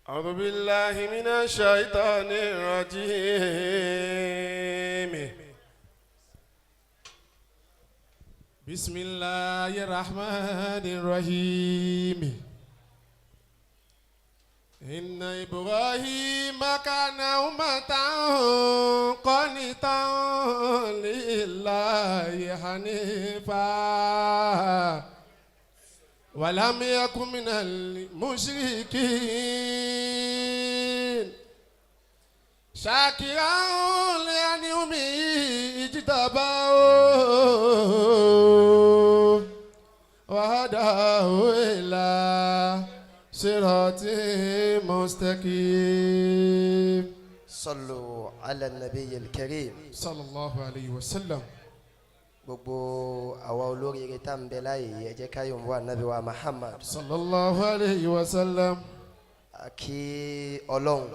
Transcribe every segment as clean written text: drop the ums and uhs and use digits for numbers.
أعوذ بالله من الشيطان الرجيم. بسم الله الرحمن الرحيم. إن إبراهيم كان أمة قانتا لله حنيفا ولم يكن من المشركين، شاكرا لأنعمه، اجتباه وهداه إلى صراط مستقيم. صلوا على النبي الكريم. صلى الله عليه وسلم. Gbogbo àwa olóríire tá ń bẹ láàyè yìí, ẹ jẹ́ ká yòǹbó Ànábì wa Muhammad. صلى الله عليه وسلم. A kí Ọlọ́run,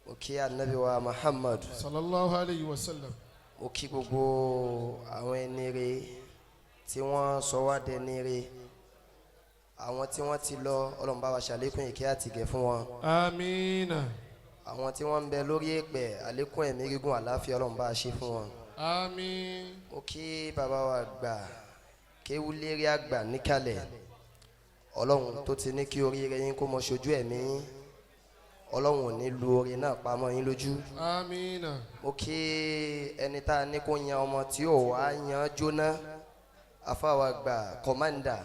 mo kí Ànábì wa Muhammad. صلى الله عليه وسلم. Mo kí gbogbo àwọn ẹni rere tí wọ́n sọ wá dẹni re, àwọn tí wọ́n ti lọ, Ọlọ́run bá wa ṣàlékún ìkẹ́ àtìgẹ̀ fún wọn. آمين. Àwọn tí wọ́n ń bẹ lórí èpẹ̀, àlékún ẹ̀mí gígùn, àláfíà, Ọlọ́run bá wa ṣe fún wọn. آمين. Mo kí bàbá wa àgbà, kéwúlérí àgbà níkàlẹ̀. Ọlọ́run tó ti ní kí oríire yín kó mọ ṣojú ẹ̀mí yín, Ọlọ́run ò ní lu oore náà pamọ́ yín lójú. آمين. Mo kí ẹni tá a ní kó yan ọmọ tí ò wá yan jóná, afáwa àgbà commander,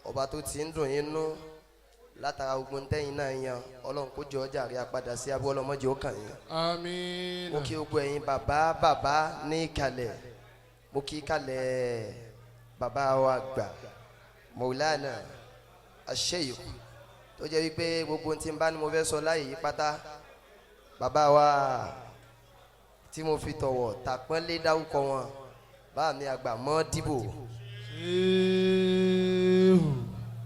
ọba tó ti ń dùn yín nú látara ogun tẹ́yìn náà yan, Ọlọ́run kó jọ ọjà rí apádà sí abú, ọlọ́mọdé ó kàn yín. آمين. Mo kí gbogbo ẹ̀yin bàbá bàbá ní ìkàlẹ̀. Mo kí kalẹ̀ bàbá wa gbà, Maulana Asheikh, tó jẹ́ wípé gbogbo ohun tí n bá ní mo fẹ́ sọ láyè yí pátá, bàbá wa tí mo fi tọ̀wọ̀ tàpọ́nlé dárúkọ wọn, bá mi àgbà mọ́ dìbò. Ṣéhù.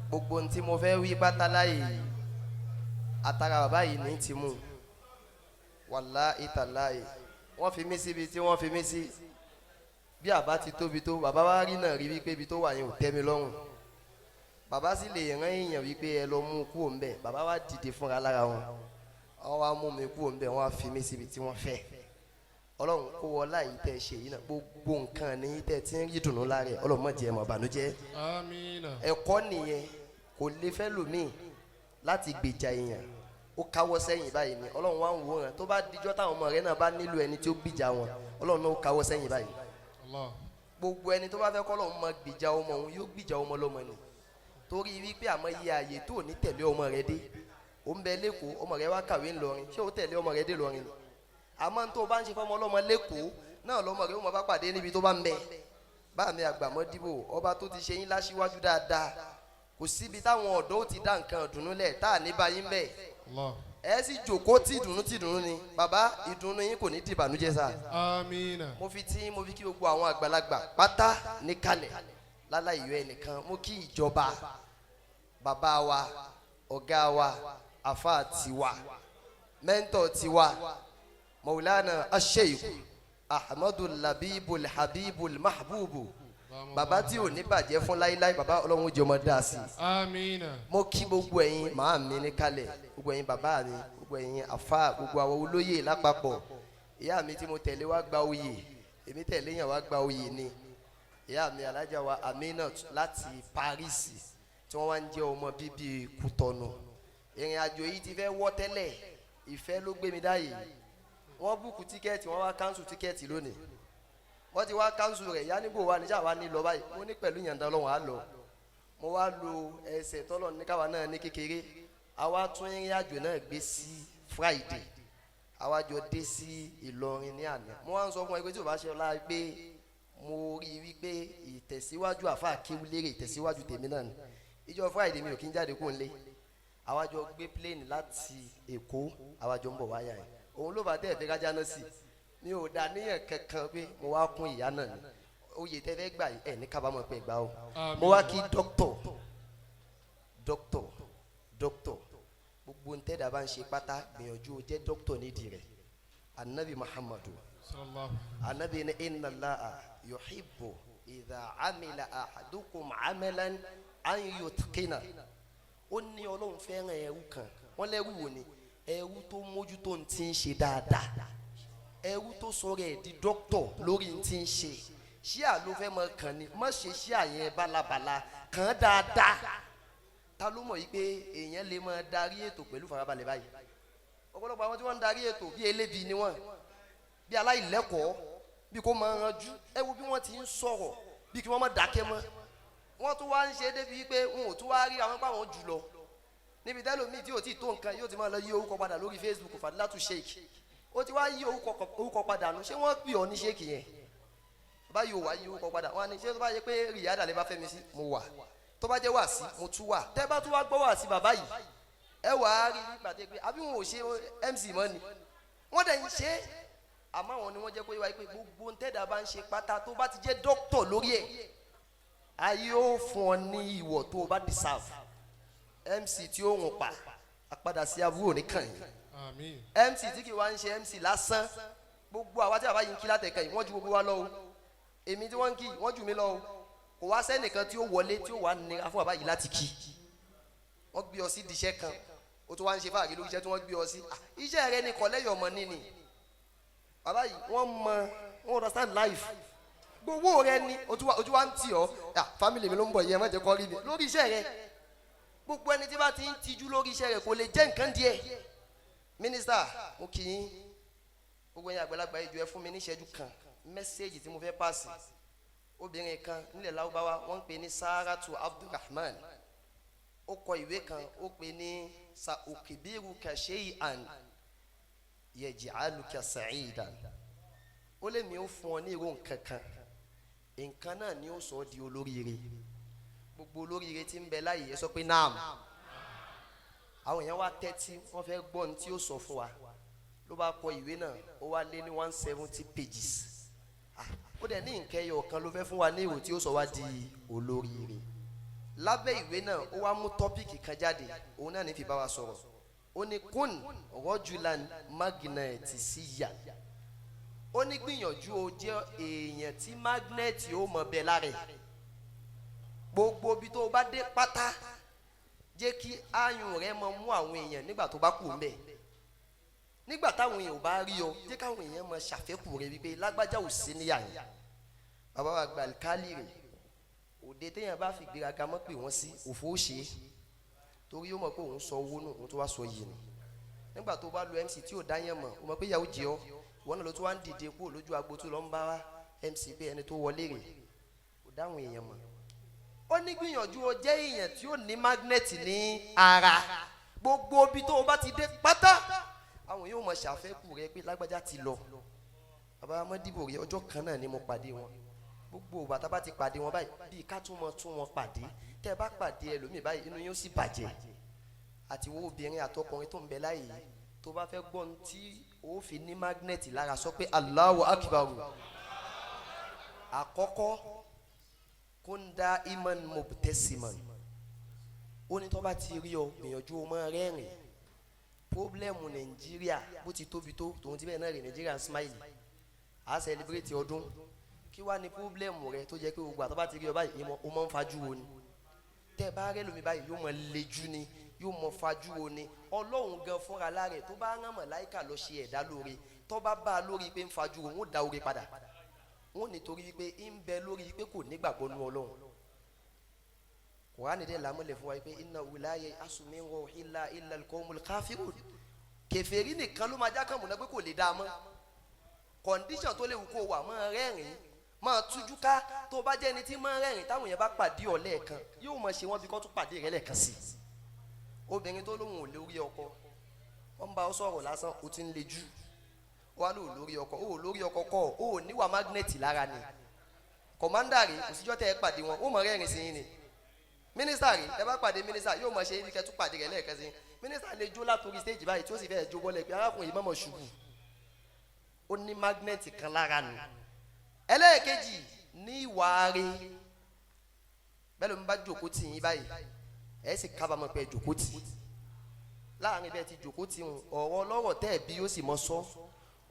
Gbogbo ohun tí mo fẹ́ wí pátá láyè yìí, atara bàbá yìí ní ti mú. Wàláhì tàláhì, wọ́n fi mí síbi tí wọ́n fi mí sí. Bí àbá ti tóbi tó, bàbá wa rí náà rí wípé ibi tó wà yẹn ò tẹ́ mi lọ́rùn. Bàbá sì lè rán èèyàn wípé ẹ lọ mú un kúrò ńbẹ̀. Bàbá wa dìde fúnra lára wọn, wọ́n wá mú mi kúrò ńbẹ̀, wọ́n wá fi mí síbi tí wọ́n fẹ́. Ọlọ́run kó wọlá yìí tẹ́ ṣe yìí náà, gbogbo nǹkan ní tẹ́ tí ń rí dùnú lára ẹ̀, Ọlọ́run má jẹ́ ẹ mọ̀ bànújẹ́. Àmín. Ẹ̀kọ́ nìyẹn, kò lè fẹ́ lòmíì láti gbèjà èèyàn, ó káwọ́ sẹ́yìn báyìí ni. Ọlọ́run wá ń wò ràn, tó bá dijọ́ táwọn ọmọ rẹ náà bá nílò ẹni tí ó gbìjà wọn, Ọlọ́run náà ó káwọ́ sẹ́yìn báyìí. Allah. Gbogbo ẹni tó bá fẹ́ kọ́ lọ́run máa gbìjà ọmọ òun, yóò gbìjà ọmọ lọ́mọ ni, torí wípé àmọ́ iye ààyè tó ní tẹ̀lé ọmọ rẹ dé. Ó ń bẹ lẹ́kọ̀ọ́, ọmọ rẹ wá kàwé ńlọrin, ṣé ó tẹ̀lé ọmọ rẹ dé lọrin ni? Àmọ́ tó o bá ń ṣe fọmọ ọlọ́mọ lẹ́kọ̀ọ́ náà, lọ́mọ rẹ ó mọ bá pàdé níbi tó bá ń bẹ. Bá mi àgbàmọ́ dìbò, ọba tó ti ṣe yín láṣíwájú dáadáa, kò síbi táwọn ọ̀dọ́ ó ti dá nǹkan ìdùnnú lẹ̀ tá à ní báyìí ń bẹ̀. Allah. Ẹ sì jòkó tí ìdùnnú tí ìdùnnú ni. Bàbá, ìdùnnú yín kò ní dìbànújẹ́ sáà. Àmín. Mo fi tí mo fi kí gbogbo àwọn àgbàlagbà pátá níkàlẹ̀ láláì yọ ẹnìkan. Mo kí ìjọba, bàbá wa, ọ̀gá wa, àfa tiwa, mentor tiwa, Maulana Asheikh Ahmadu Labibul Habibul Mahbubu, bàbá tí ò ní bàjẹ́ fún láíláí. Bàbá, Ọlọ́run jẹ́ ọmọ dáa sí i. Àmín. Mo kí gbogbo ẹ̀yin màá mi níkàlẹ̀, gbogbo ẹ̀yin bàbá mi, gbogbo ẹ̀yin àfa, gbogbo àwọn olóyè lápapọ̀. Ìyá mi tí mo tẹ̀lé wá gba oyè, èmi tẹ̀lé yàn wá gba oyè ni, ìyá mi alájà wa Aminat láti Paris, tí wọ́n wá ń jẹ́ ọmọ bíbí Kútọ́nù. Ìrìn àjò yìí ti fẹ́ wọ́ tẹ́lẹ̀, ìfẹ́ ló gbé mi dáyé. Wọ́n book ticket, wọ́n wá cancel ticket lónìí. Wọ́n ti wá cancel rẹ̀ yá níbò wa níjà wa ní lọ báyìí. Mo ní pẹ̀lú ìyànda Ọlọ́run á lọ. Mo wá lo ẹsẹ̀ tọ́lọ̀ ní káwa náà ní kékeré, àwa tún ìrìn àjò náà gbé sí Friday, àwa jọ dé sí Ìlọrin ní àná. Mo wá ń sọ fún ẹ pé tí o bá ṣe ọlá pé mo rí i wípé ìtẹ̀síwájú àfa kéwúlérè, ìtẹ̀síwájú tèmi náà ni. Ìjọ Friday mi ò kí ń jáde kó ń lé, àwa jọ gbé plane láti Èkó, àwa jọ ń bọ̀ wáyà yẹn. Òun ló bá tẹ̀ fẹ́ kájá náà sí mi ò dá níyàn kankan pé mo wá kún ìyá náà ni. Oyè tẹ́ fẹ́ gbà yìí, ẹ̀ ní kábàámọ̀ pé gbà o. Mo wá kí dókítọ̀, dókítọ̀, dókítọ̀. Gbogbo ntẹ́dà bá ń ṣe pátá, gbìyànjú o jẹ́ dókítọ̀ nídìí rẹ̀. Anabi Muhammadu, Sallallahu. anabi ní inna Allaha yuhibbu idha amila ahadukum amalan an yutqina. Ó Ó ní Ọlọ́run fẹ́ràn ẹrú kan. Wọ́n lẹ́rú wò ni? Ẹrú tó mójútó ń ti ń ṣe dáadáa, ẹrú tó sọ rẹ̀ di dókítọ̀ lórí ń ti ń ṣe. Ṣíà ló fẹ́ mọ kàn ní, má ṣe ṣíà yẹn bálabàla, kàn án dáadáa. Ta ló mọ̀ yìí pé èèyàn lè máa darí ètò pẹ̀lú farabalẹ̀ báyìí? Ọ̀pọ̀lọpọ̀ àwọn tí wọ́n ń darí ètò, bí elébi ni wọ́n, bí aláìlẹ́kọ̀ọ́, bí kò máa ranjú. Ẹ wo bí wọ́n ti ń sọ̀rọ̀, bí kí wọ́n má dákẹ́ mọ́. Wọ́n tún wá ń ṣe débi pé wọn ò tún wá rí àwọn pàwọn jù lọ níbi tẹ́lómi tí ò tí tó nǹkan yóò ti máa lọ yí orúkọ padà lórí Facebook. Fadilatu Sheikh, ó ti wá yí orúkọ padà nù. Ṣé wọ́n pè ọ́ ní Sheikh yẹn báyìí? Ò wá yí orúkọ padà. Wọ́n á ní ṣé tó bá yẹ pé rìyádà lè bá fẹ́ mi sí, mo wà. Tó bá jẹ́ wàásí, mo tún wà. Tẹ́ bá tún wá gbọ́ wàásí bàbá yìí, ẹ wà á rí nígbà tó yẹ pé àbí wọn ò ṣe MC mọ́ ni wọ́n dẹ̀ ń ṣe é. Àmọ́ àwọn ni wọ́n jẹ́ kó yé wa pé gbogbo ntẹ́dà bá ń ṣe pátá, tó bá ti jẹ́ dókítọ̀ lórí ẹ̀, ayé ó fún ọ ní ìwọ̀ tó o bá deserve. MC tí ó ń pa àpadà sí abúrò nìkan yìí. Àmín. MC tí kì í wá ń ṣe MC lásán. Gbogbo àwa tí bàbá yìí ń kí látẹ̀kẹ́ yìí, wọ́n ju gbogbo wa lọ o. Èmi tí wọ́n ń kí, wọ́n jù mí lọ o. Kò wá sẹ́nìkan tí ó wọlé tí ó wà nira fún bàbá yìí láti kí. Wọ́n gbé ọ sí diṣẹ́ kan, o tún wá ń ṣe fáàrí lórí iṣẹ́ tí wọ́n gbé ọ sí. Ah, iṣẹ́ rẹ ni kọ̀lẹ́yọ̀ ọmọ níní. Bàbá yìí, wọ́n mọ, wọ́n understand life. Gbowó rẹ ni ojú wa ń tì ọ́. Ah, family mi ló ń bọ̀ yìí, ẹ má jẹ́ kó rí mi lórí iṣẹ́ rẹ. Gbogbo ẹni tí bá ti ń tijú lórí iṣẹ́ rẹ kò lè jẹ́ nǹkan díẹ̀. Mínísítà, mo kì í gbogbo ẹ̀yin àgbàlagbà ìjọ, ẹ fún mi ní ìṣẹ́jú kan. Message tí mo fẹ́ pàṣẹ, obìnrin kan nílẹ̀ Lárúbáwá, wọ́n ń pè ní Saratu Abdulrahman. Ó kọ ìwé kan, ó pè ní "Sa ukhbiruka shay'an yaj'aluka sa'idan". Ó lè mi ó fún ọ ní ìró nǹkan kan, nǹkan náà ni ó sọ ọ́ di olóríire. Gbogbo olóríire tí ń bẹ láyé, ẹ sọ pé naam. Àwọn èèyàn wá tẹ́tí, wọ́n fẹ́ gbọ́ ohun tí ó sọ fún wa. Ló bá kọ ìwé náà, ó wá lé ní 170 pages. Ah, ó dẹ̀ ní nǹkan ẹyọ kan ló fẹ́ fún wa ní ìwò tí ó sọ wá di olóríire. Lábẹ́ ìwé náà, ó wá mú topic kan jáde, òun náà ní fi bá wa sọ̀rọ̀. Ó ní "Kun rajulan magnetisiyan". Ó ní gbìyànjú o jẹ́ èèyàn tí magnet ó mọ̀ bẹ́ẹ̀ lára ẹ̀. Gbogbo ibi tó o bá dé pátá, jẹ́ kí ayùn rẹ mọ mú àwọn èèyàn nígbà tó bá kù ń bẹ̀. Nígbà táwọn èèyàn ò bá rí ọ, jẹ́ káwọn èèyàn mọ ṣàfẹ́kù rẹ wípé lágbájá ò sí níyà yẹn. Bàbá wa gba alikali rè, òde téèyàn bá fi gbéraga mọ́ pé wọ́n sí òfò ó ṣe é, torí ó mọ̀ pé òun sọ owó nù, òun tó wá sọ yìí nù. Nígbà tó bá lu MC tí ò dá yẹn mọ̀, ó mọ̀ pé ìyàwó jẹ ọ́. Ìwọ náà ló tún wá ń dìde kúrò lójú agbo tó lọ ń bá MC pé ẹni tó wọlé rè kò dáhùn èèyàn mọ̀. Ó ní gbìyànjú o jẹ́ èèyàn tí ó ní magnet ní ara. Gbogbo ibi tó o bá ti dé pátá, àwọn yóò mọ̀ ṣàfẹ́kù rẹ pé lágbájá ti lọ. Bàbá amadibo rẹ, ọjọ́ kan náà ni mo pàdé wọn. Gbogbo ìgbà tá a bá ti pàdé wọn báyìí, bíi ká tún mọ tún wọn pàdé. Tẹ́ ẹ bá pàdé ẹlòmíì báyìí, inú yóò sì bàjẹ́. Àti wo obìnrin àtọkùnrin tó ń bẹ láàyè yìí, tó bá fẹ́ gbọ́n tí ó fi ní magnet lára, sọ pé Allahu Akbar. Àkọ́kọ́, "Kun daiman mubtasiman". Ó ní tó bá ti rí ọ, gbìyànjú o máa rẹ́rìn. Problem Nàìjíríà bó ti tóbi tó, tòun ti bẹ́ẹ̀ náà rè, Nàìjíríà ń smile, à celebrate ọdún. Kí wàá ní problem rẹ tó jẹ́ pé gbogbo àtọ́ bá ti rí ọ báyìí, o máa ń fajú wo ni? Tẹ́ ẹ bá rẹ́ lómi báyìí, yóò mọ lejú ni, yóò mọ fajú wo ni. Ọlọ́run gan fúnra lára ẹ̀, tó bá rán màláíkà lọ ṣe ẹ̀dá lóore, tó bá bá a lórí pé ń fajú wo, wọ́n da oore padà. Wọ́n nítorí pé ń bẹ lórí pé kò nígbàgbọ́ nú Ọlọ́run. Kùránì dẹ̀ lámúlẹ̀ fún wa pé innahu la ya'asu min rawhillahi illa al-qawmul kafirun. Kèfèrí nìkan ló máa já kàn múná pé kò lè dá a mọ́. Condition tó léwu kó wà, máa rẹ́rìn, máa tújú ká. Tó bá jẹ́ ẹni tí máa rẹ́rìn, táwọn èèyàn bá pàdé ọ lẹ́ẹ̀kan, yóò máa ṣe wọ́n bí kò tún pàdé rẹ lẹ́ẹ̀kan sí i. Obìnrin tó lóun ò lórí ọkọ, wọ́n bá ọ sọ̀rọ̀ lásán, o ti ń lejú wá lóò lórí ọkọ. O ò lórí ọkọ kọ́, o ò níwà magnet lára ni. Commander rè, òsíjọ́ tẹ́ ẹ pàdé wọn, ó mọ̀ rẹ́rìn sí yín ni. Mínísítà rè, ẹ bá pàdé mínísítà, yóò mọ̀ ṣe ibi kẹ́ tún pàdé rẹ̀ lẹ́ẹ̀kan sí. Mínísítà lè jó látòrí stage báyìí, tí ó sì fẹ́ jó bọ́lẹ̀ pé arákùnrin yìí mọ̀mọ́ ṣubú. Ó ní magnet kan lára nù. Ẹlẹ́ẹ̀kejì, ní ìwà rẹ̀. Bẹ́ẹ̀ ló ń bá jòkó tì yín báyìí, ẹ sì kábàámọ̀ pé ẹ jòkó tì. Láàrin bẹ́ẹ̀ ti jòkó tì ń, ọ̀rọ̀ ọlọ́rọ̀ tẹ́ ẹ bí yóò sì mọ sọ.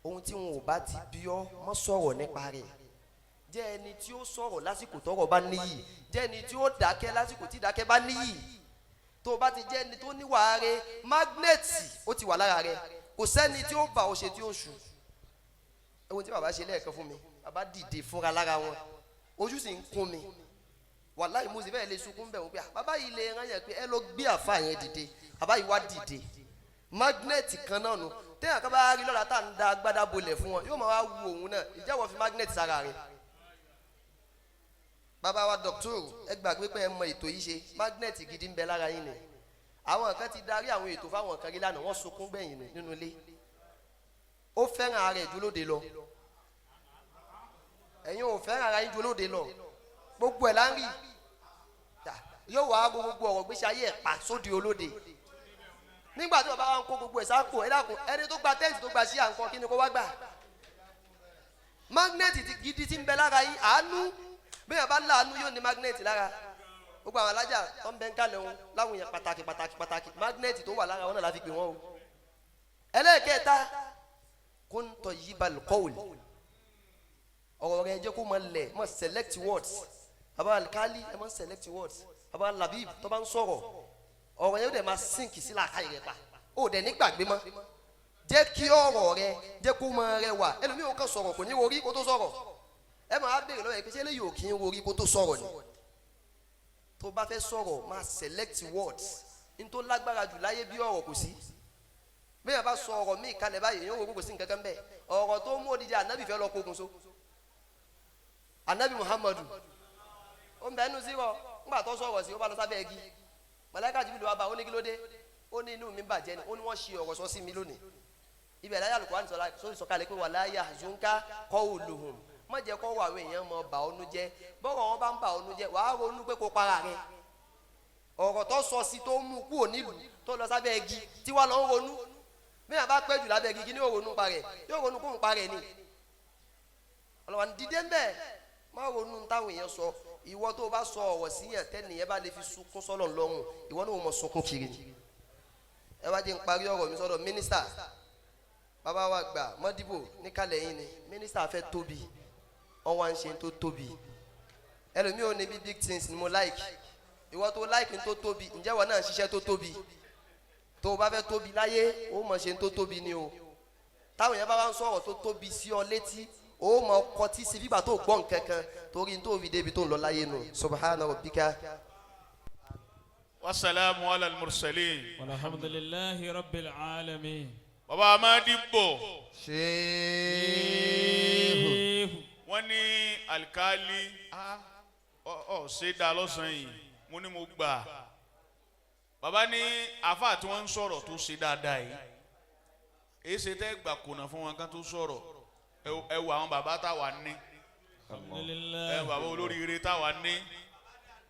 Ohun tí wọn ò bá ti bí ọ, mọ́ sọ̀rọ̀ nípa rẹ̀. Jẹ́ ẹni tí ó sọ̀rọ̀ lásìkò tọ́rọ̀ bá níyì, jẹ́ ẹni tí ó dákẹ́ lásìkò tí dákẹ́ bá níyì. Tó o bá ti jẹ́ ẹni tó níwà rẹ, magnet ó ti wà lára rẹ, kò sẹ́ni tí ó bá ọ ṣe tí ó ṣù. Ẹ̀wọ̀n tí bàbá ṣe lẹ́ẹ̀kan fún mi, bàbá dìde fúnra lára wọn, ojú sì ń kún mi, wàláhì mo sì fẹ́ lè sunkún bẹ̀ wọ́n pé, "Ah, bàbá yìí lè rán yẹn pé ẹ lọ gbé àfa yẹn dìde." Bàbá yìí wá dìde. Magnet kan náà nù. Téèyàn kan bá rí lọ́la tá à ń da agbádá bolẹ̀ fún wọn, yóò máa wá wu òun náà. Ìjáwọ́ fi magnet sára rẹ̀. Bàbá wa dọ̀kítọ́rù, ẹ gbàgbé pé ẹ mọ ètò yìí ṣe, magnet gidi ń bẹ lára yín ni. Àwọn kan ti darí àwọn ètò fáwọn kan rí lánàá, wọ́n sunkún gbẹ̀yìn ni nínú ilé. Ó fẹ́ràn ara ẹ̀ dúró lọ, ẹ̀yin ò fẹ́ràn ara yín dúró lọ. Gbogbo ẹ̀ là ń rí. Yóò wá gbogbo ọ̀rọ̀ gbèsè ayé ẹ̀ pa sóde olóde nígbà tí bàbá wa ń kó gbogbo ẹ̀ sáko. Ẹ dákun, ẹni tó gba tent, tó gba sí à ń kọ́, kí ni kó wá gbà? Magnet gidi ti ń bẹ lára yín, àánú. Bí yàrá bá láàánú, yóò ní magnet lára. Gbogbo àwọn alájà tó ń bẹ ń kálẹ̀ wọn láwọn èèyàn pàtàkì pàtàkì pàtàkì, magnet tó wà lára wọn náà la fi pè wọ́n o. Ẹlẹ́ẹ̀kẹta, kun tayyibal qawl. Ọ̀rọ̀ rẹ jẹ́ kó máa lẹ̀, máa select words. Baba alikali, ẹ máa select words. Baba Labib, tó bá ń sọ̀rọ̀, ọ̀rọ̀ yẹn ó dẹ̀ máa sink sí làákàyè rẹ pa, ó dẹ̀ ní gbàgbé mọ́. Jẹ́ kí ọ̀rọ̀ rẹ jẹ́ kó máa rẹwà. Ẹlòmíì ó kàn sọ̀rọ̀, kò ní orí kó tó sọ̀rọ̀. Ẹ máa béèrè lọ́wọ́ ẹ pé, ṣé eléyìí ò kí ń orí kó tó sọ̀rọ̀ ni? Tó bá fẹ́ sọ̀rọ̀, máa select words. Ní tó lágbára jù láyé bí ọ̀rọ̀ kò sí. Bẹ́ẹ̀ bá sọ ọ̀rọ̀ míì kalẹ̀ báyìí, yóò wò kò sí nǹkan kan bẹ́ẹ̀. Ọ̀rọ̀ tó mú odidi anabi fẹ́ lọ kógun so anabi Muhammadu, ó ń bẹ ẹnu zírọ. Ńgbà tó sọ̀rọ̀ sí, ó bá lọ sábẹ́ igi. Màláíkà Jibril wá bá, ó ní, "Kí ló dé?" Ó ní, "Inú mi bàjẹ́ ni." Ó ní, "Wọ́n ṣe ọ̀rọ̀ sọ sí mi lónìí." Ibẹ̀ láyé Al-Qur'an sọ sọ̀kalẹ̀ pé wala yahzunka qawluhum. Má jẹ́ kó wà àwọn èèyàn mọ bà ọ́nú jẹ́. Bọ́rọ̀ wọn bá ń bà ọ́nú jẹ́, wàá ronú pé kó para rẹ̀. Ọ̀rọ̀ tó sọ sí tó mú kúrò nílùú, tó lọ sábẹ́ igi, tí wàá lọ ń ronú. Bí yàrá bá pẹ́ jù lábẹ́ igi, kí ni yóò ronú pa rẹ̀? Yóò ronú kó ń pa rẹ̀ ni. Ọlọ́wà dídé ń bẹ̀, má ronú táwọn èèyàn sọ. Ìwọ tó o bá sọ ọ̀rọ̀ sí yàn, tẹ́nìyẹn bá lè fi sunkún sọ́lọ̀ lọ́rùn, ìwọ náà ó mọ sunkún kiri. Ẹ wá jẹ́ n parí ọ̀rọ̀ mi sọ́dọ̀ mínísítà. Bàbá wa gbà mọ́dìbò níkàlẹ̀ yín ni mínísítà fẹ́ tóbi, wọ́n wá ń ṣe tó tóbi. Ẹlòmíì ò ní bí big things ni mo like. Ìwọ tó like tó tóbi, ǹjẹ́ ìwọ náà ń ṣiṣẹ́ tó tóbi? Tó o bá fẹ́ tóbi láyé, ó mọ̀ ṣe tó tóbi ni o. Táwọn èèyàn bá wá ń sọ̀rọ̀ tó tóbi sí ọ létí, ó mọ kọtí sí bíbà tó gbọ́ nǹkan kan, torí tó fi débi tó ń lọ láyé nù. Subhana rabbika. Wasalaamu ala mursalin. Walhamdulillahi rabbil alamin. Baba Amadibo. Ṣeéhù. Wọ́n ní alikali ọ ọ ṣe dá lọ́sàn-án yìí. Mo ní mo gbà. Baba ní àfa tí wọ́n ń sọ̀rọ̀ tó ṣe dáadáa yìí, èyí ṣe tẹ́ gbà kùnà fún wọn kán tó sọ̀rọ̀. Ẹ wo àwọn baba táwa ní, ẹ Alhamdulillah. baba olóríire táwa ní,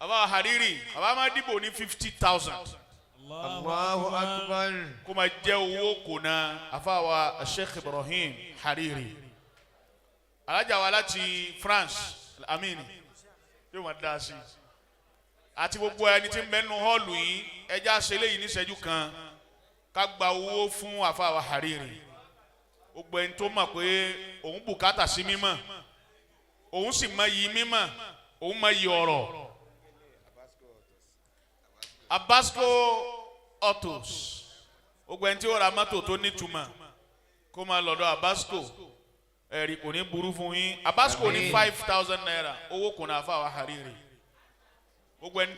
baba Hariri. Baba Amadibo ní 50,000. Allahu akbar. Kó máa jẹ́ owó kùnà àfàwà Sheikh Ibrahim Hariri, alájà wa láti France, amini yóò máa dá sí i, àti gbogbo ẹni tí ń bẹ nínú hall yìí. Ẹjẹ́ àṣẹ léyìí níṣẹ́jú kan, ká gba owó fún àfàwà Hariri. Gbogbo ẹni tó mọ̀ pé òun bùkátà sí mímọ̀, òun sì mọ iyì mímọ̀, òun mọ iyì ọ̀rọ̀. Abasco Autos, gbogbo ẹni tí ó ra mọ́tò tó nítumọ̀, kó máa lọ́dọ̀ Abasco. Ẹ̀rí kò ní burú fún yín. Abasco ní ₦5,000, owó kùnà àfàwà Hariri. Gbogbo ẹni